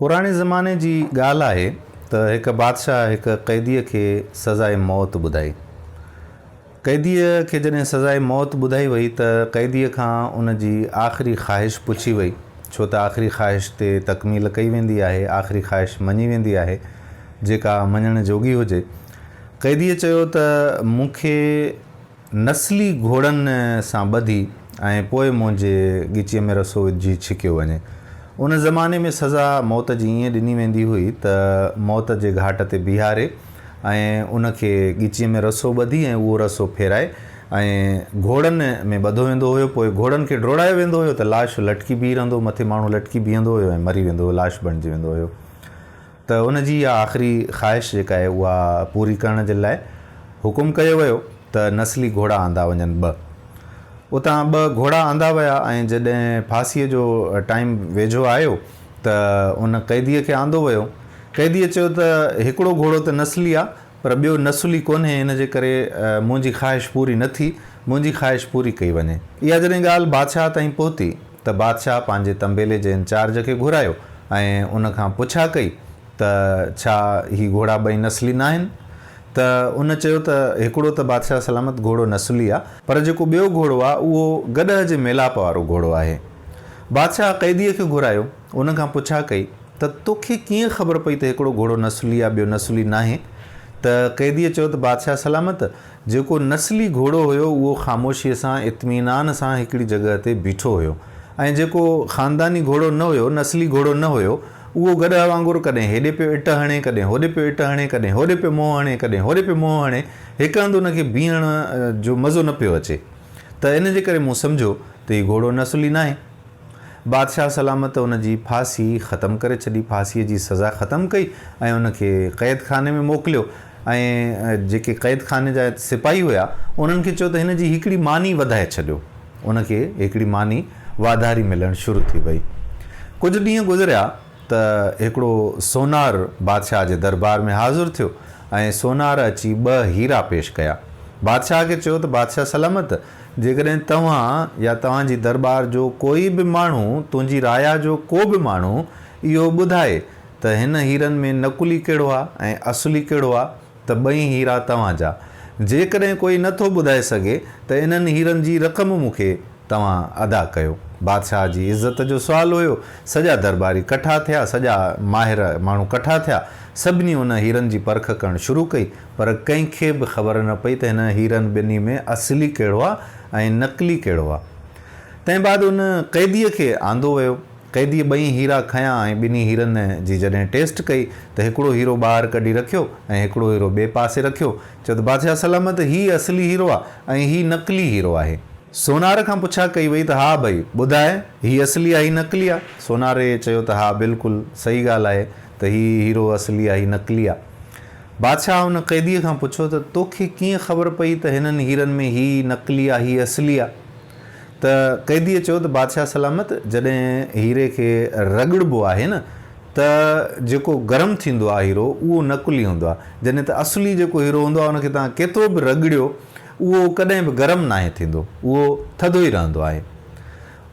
پراڻي زماني جي ڳالهه آهي ته هڪ بادشاهه هڪ قيديء کي سزاء موت ٻڌائي. قيديء کي جڏهن سزاء موت ٻڌائي وئي ته قيديء کان ان جي آخري خواهش پڇي وئي، ڇو ته آخري خواهش تي تڪميل ڪئي ويندي آهي، آخري خواهش مڃي ويندي آهي، جيڪا مڃڻ جوڳي هجي. قيديء چيو ته مون کي نسلي گهوڙن سان ٻڌي ۽ پوء منهنجي ڳچيء ۾ رسو وجهي ڇڪيو وڃي. ان زماني ۾ سزا موت جي ائين ڏني ويندي هئي ته موت جي گهاٽ تي بيهاري ۽ ان کي ڳچيء ۾ رسو ٻڌي ۽ اهو رسو ڦيرائي ۽ گهوڙن ۾ ٻڌو ويندو هيو. پوء گهوڙن کي ڊوڙايو ويندو هيو ته لاش لٽڪي بيهي رهندو هو، مٿي ماڻهو لٽڪي بيهندو هيو ۽ مري ويندو هيو، لاش بڻجي ويندو هيو. ته ان جي اها آخري خواهش جيڪا آهي اها پوري ڪرڻ جي لاء حڪم ڪيو ويو ته نسلي گهوڙا آندا وڃن ٻه. اتان ٻه گهوڙا آندا ويا ۽ جڏهن ڦاسيء جو ٽائيم ويجهو آيو ته ان قيديء کي آندو ويو. قيديء چيو ته هڪڙو گهوڙو ته نسلي آ پر ٻيو نسلي ڪونهي ان جي ڪري منهنجي خواهش پوري نه ٿي، منهنجي خواهش پوري ڪئي وڃي. اها جڏهن ڳالهه بادشاهه تائين پهتي ته بادشاهه پنهنجي طنبيلي جي انچارج کي گهرايو ۽ ان کان پڇا ڪئي ته ڇا هي گهوڙا ٻئي نسلي ناهن؟ ته ان چيو ته هڪڙو ته بادشاهه سلامت گهوڙو نسلي آ، پر جيڪو ٻيو گهوڙو آ اهو گڏهه جي ميلاپ وارو گهوڙو آهي. بادشاهه قيديء کي گهرايو، ان کان پڇا ڪئي ته توکي ڪيئن خبر پئي ته هڪڙو گهوڙو نسلي آ ٻيو نسلي ناهي؟ ته قيديء چيو ته بادشاهه سلامت جيڪو نسلي گهوڙو هيو اهو خاموشيء سان اطمينان سان هڪڙي جڳهه تي بيٺو هيو ۽ جيڪو خانداني گهوڙو نه هيو، نسلي گهوڙو نه هيو، اهو گڏهه وانگر ڪڏهن هيڏي پيو ائٽ هڻي، ڪڏهن هوڏي پيو ائٽ هڻي، ڪڏهن هوڏي پيو منهن هڻي، ڪڏهن هوڏي پيو منهن هڻي، هڪ هنڌ ان کي بيهڻ جو مزو نه پيو اچي ته ان جي ڪري مون سمجهيو ته هي گهوڙو نسلي ناهي. بادشاهه سلامت ان جي ڦاسي ختم ڪري ڇڏي، ڦاسيء جي سزا ختم ڪئي ۽ ان کي قيد خاني ۾ موڪليو ۽ جيڪي قيد خاني جا سپاهي هيا، انهن کي چيو ته هن جي هڪڙي ماني وڌائي ڇڏيو. ان کي هڪڙي ماني واڌاري ملڻ شروع ٿي وئي. ڪجهه ڏينهن گذريا ته هڪڙو سونار بادشاهه جي دربار ۾ حاضر ٿيو ۽ سونار اچي ٻه هيرا پيش ڪيا. بادشاهه کي چيو ته بادشاهه سلامت! جيڪڏهن توهان يا توهان جي درٻار جو ڪوئي به ماڻهو، تنهنجي رايا جو ڪو به ماڻهو اهو ٻڌائي ته هن هيرن ۾ نقلي ڪهڙو آ ۽ اصلي ڪهڙو آ ته ٻئي هيرا توهان جا. جيڪڏهن ڪوئي نه ٿو ٻڌائي سگهي ته انهن هيرن جي رقم مون کي توهان ادا ڪيو. بادشاهه جي عزت جو سوال هيو. سڄا درٻاري ڪٺا ٿيا، سڄا ماهر ماڻهو ڪٺا ٿيا. سڀني ان هيرن جي پرک ڪرڻ شروع ڪئي. پر ڪنهن کي به خبر نه پئي ته هن هيرن ٻنهي ۾ اصلي ڪهڙو آ ۽ نقلي ڪهڙو آ. تنهن بعد ان قيديء کي آندو ويو. قيديء ٻئي هيرا کنيا ۽ ٻنهي هيرن جي جڏهن ٽيسٽ ڪئي ته هڪڙو هيرو ٻاهر ڪڍي رکيو ۽ هڪڙو هيرو ٻئي پاسي رکيو. چيو ته بادشاهه سلامت هي اصلي هيرو آ ۽ هي نقلي هيرو آهي. سونار کان پڇا ڪئي وئي ته ها ڀئي، ٻڌاء هي اصلي آ هي نقلي آ؟ سوناري چيو ته ها بلڪل صحيح ڳالهه آهي ته هي هيرو اصلي آ هي نقلي آ. بادشاهه ان قيديء کان پڇيو ته توکي ڪيئن خبر پئي ته هنن هيرن ۾ هي نقلي آ هي اصلي آ؟ ته قيديء چيو ته بادشاهه سلامت جڏهن هيري کي رڳڙبو آهي نه ته جيڪو گرم ٿيندو آ هيرو اهو نقلي هوندو آ جڏهن ته اصلي جيڪو هيرو هوندو آ ان کي توهان ڪيترو به رڳڙيو اهو ڪڏهن به گرم ناهي ٿيندو اهو ٿڌو ئي رهندو آهي.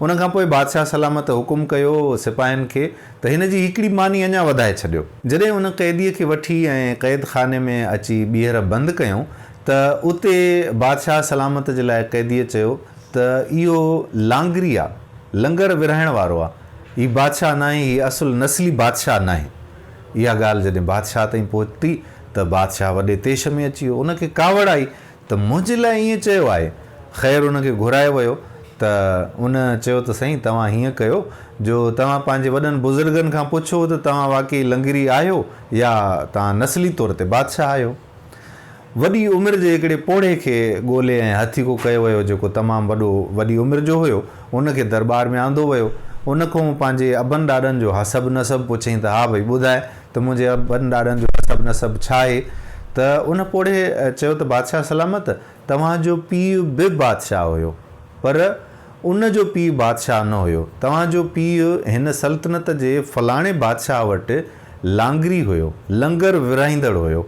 ان کان پوء بادشاهه سلامت حڪم ڪيو سپاهين کي ته هن جي هڪڙي ماني اڃا وڌائي ڇڏيو. جڏهن ان قيديء کي وٺي ۽ قيد خاني ۾ اچي ٻيهر بند ڪيائون ته اتي بادشاهه سلامت جي لاء قيديء چيو ته اهو لانگري آ، لنگر ورهائڻ وارو آ، هي بادشاهه ناهي، هي اصل نسلي بادشاهه ناهي. اها ڳالهه جڏهن بادشاهه تائين پهتي ته بادشاهه وڏي طيش ۾ اچي ويو. ان کي ڪاوڙ آئي ته منهنجي لاء ائين چيو آهي؟ خير ان کي گهرايو ويو ته ان چيو ته سائين توهان هيئن ڪيو جو توهان پنهنجي وڏن بزرگن کان پڇو ته توهان واقعي لنگري آهيو يا توهان نسلي طور تي بادشاهه آهيو. وڏي عمر جي هڪڙي پوڙهي کي ڳولي ۽ هٿيڪو ڪيو ويو جيڪو تمام وڏو وڏي عمر جو هيو. ان کي درٻار ۾ آندو ويو. ان کان پنهنجي ابن ڏاڏن جو حسب نسب پڇيائين ته ها ڀئي ٻڌاء ته منهنجي ابن ڏاڏن جو حسب نسب ڇا آهي؟ ته ان پوڙهي چيو ته بادشاهه سلامت، توهان جو پيء به بادشاهه هيو، پر ان جو پيء بادشاهه نه هيو. توهان جو پيء هن سلطنت جي فلاڻي بادشاهه وٽ لانگري هيو، لنگر ورهائيندڙ هيو.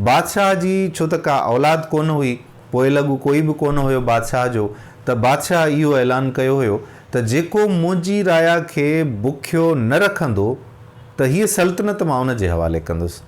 بادشاهه جي ڇو ته ڪا اولاد ڪونه هئي، پوئلڳ ڪوئي به ڪونه هيو بادشاهه جو، ته بادشاهه اهو اعلان ڪيو هيو ته جيڪو منهنجي رايا کي بکيو نه رکندو، ته هيء سلطنت مان ان جي حوالي ڪندس.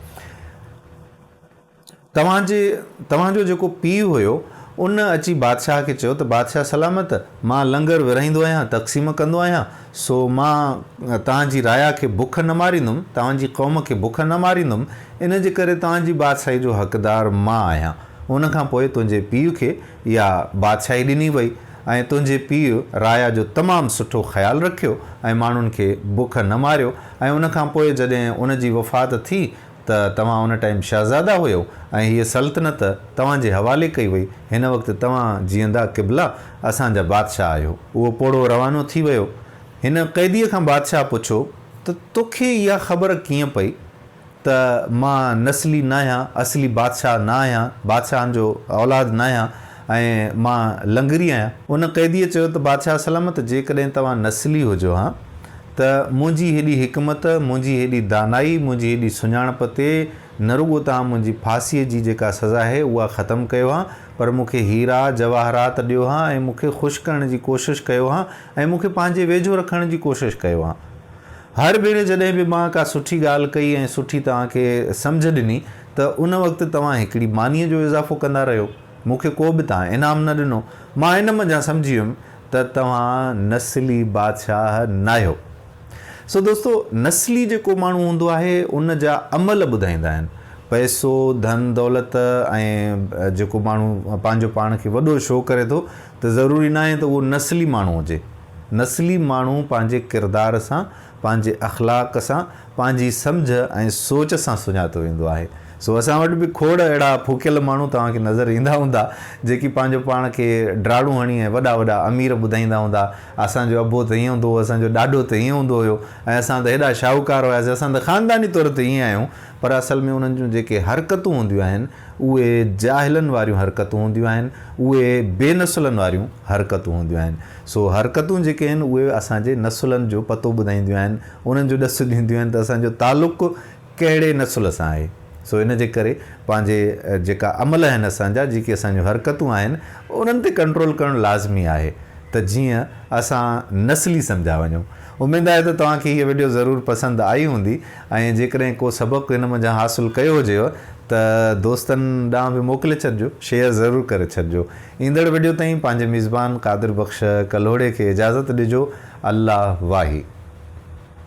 توهان جي توهان جو جيڪو پيء هيو، ان اچي بادشاهه کي چيو ته بادشاهه سلامت، مان لنگر ورهائيندو آهيان، تقسيم ڪندو آهيان، سو مان توهان جي رايا کي بک نه ماريندم، توهان جي قوم کي بک نه ماريندم، ان جي ڪري توهان جي بادشاهي جو حقدار مان آهيان. ان کان پوء تنهنجي پيء کي اها بادشاهي ڏني وئي ۽ تنهنجي پيء رايا جو تمام سٺو خيال رکيو ۽ ماڻهن کي بک نه ماريو ۽ ان کان پوء جڏهن ان جي وفات ٿي ته توهان ان ٽائيم شهزادا هيو ۽ هيء سلطنت توهان جي حوالي ڪئي وئي، هن وقت توهان جيئندا قبلا اسان جا بادشاهه آهيو. اهو پوڙهو روانو ٿي ويو. هن قيديء کان بادشاهه پڇيو ته توکي اها خبر ڪيئن پئي ته مان نسلي ناهيان، اصلي بادشاهه نه آهيان، بادشاهن جو اولاد ناهيان ۽ مان لنگري آهيان. ان قيديء چيو ته بادشاهه سلامت جيڪڏهن توهان نسلي هجو ها ته منهنجي هيڏي حڪمت، منهنجي هيڏي دانائي، منهنجي هيڏي سڃاڻپ تي نه رڳو توهان منهنجي ڦاسيء جي جيڪا سزا آهي اها ختم ڪيو ها پر مون کي هيرا، جواهرات ڏيو ها ۽ مون کي خوش ڪرڻ جي ڪوشش ڪيو ها ۽ مون کي پنهنجي ويجهو رکڻ جي ڪوشش ڪيو ها. هر ڀيري جڏهن به مان ڪا سٺي ڳالهه ڪئي ۽ سٺي توهان کي سمجهه ڏني ته ان وقت توهان هڪڙي مانيء جو اضافو ڪندا رهيو. مون کي ڪو به توهان انعام نه ڏنو. مان ان منجهان سمجهي ويم ته توهان نسلي بادشاهه ناهيو. سو دوستو نسلي جيڪو ماڻهو هوندو آهي ان جا عمل ٻڌائيندا آهن. پئسو، ڌن دولت ۽ جيڪو ماڻهو پنهنجو پاڻ کي وڏو شو ڪري ٿو ته ضروري ناهي ته اهو نسلي ماڻهو هجي. نسلي ماڻهو پنهنجي ڪردار سان، پنهنجي اخلاق سان، پنهنجي سمجهه ۽ سوچ سان سڃاتو ويندو آهي. سو اسان وٽ به کوڙ اهڙا ڦوڪيل ماڻهو توهان کي نظر ايندا هوندا، جيڪي پنهنجو پاڻ کي ڊاڙون هڻي ۽ وڏا وڏا امير ٻڌائيندا هوندا. اسان جو ابو ته ائين هوندو هو، اسان جو ڏاڏو ته ائين هوندو هيو ۽ اسان ته هيڏا شاهوڪار هياسين، اسان ته خانداني طور تي ائين آهيون. پر اصل ۾ انهن جون جيڪي حرڪتون هونديون آهن، اهي جاهلن واريون حرڪتون هونديون آهن، اهي بي نسلن واريون حرڪتون هونديون آهن. سو حرڪتون جيڪي آهن اهي اسان جي نسلن جو پتو ٻڌائينديون آهن، انهن جو ڏس ڏينديون آهن ته اسان جو تعلق ڪهڙي نسل سان آهي. سو ان جي ڪري پنهنجي جيڪا عمل آهن اسان جا، جيڪي اسان جون حرڪتون آهن، انهن تي ڪنٽرول ڪرڻ لازمي آهي ته جيئن اسان نسلي سمجهيا وڃون. اميد آهي ته توهان کي هيء وڊيو ضرور پسند آئي هوندي ۽ جيڪڏهن ڪو سبق هن منجهان حاصل ڪيو هجيو ته دوستن ڏانهن به موڪلي ڇڏجو، شيئر ضرور ڪري ڇڏجو. ايندڙ وڊيو تائين پنهنجي ميزبان قادر بخش ڪلهوڙي کي اجازت ڏجو. الله واهي.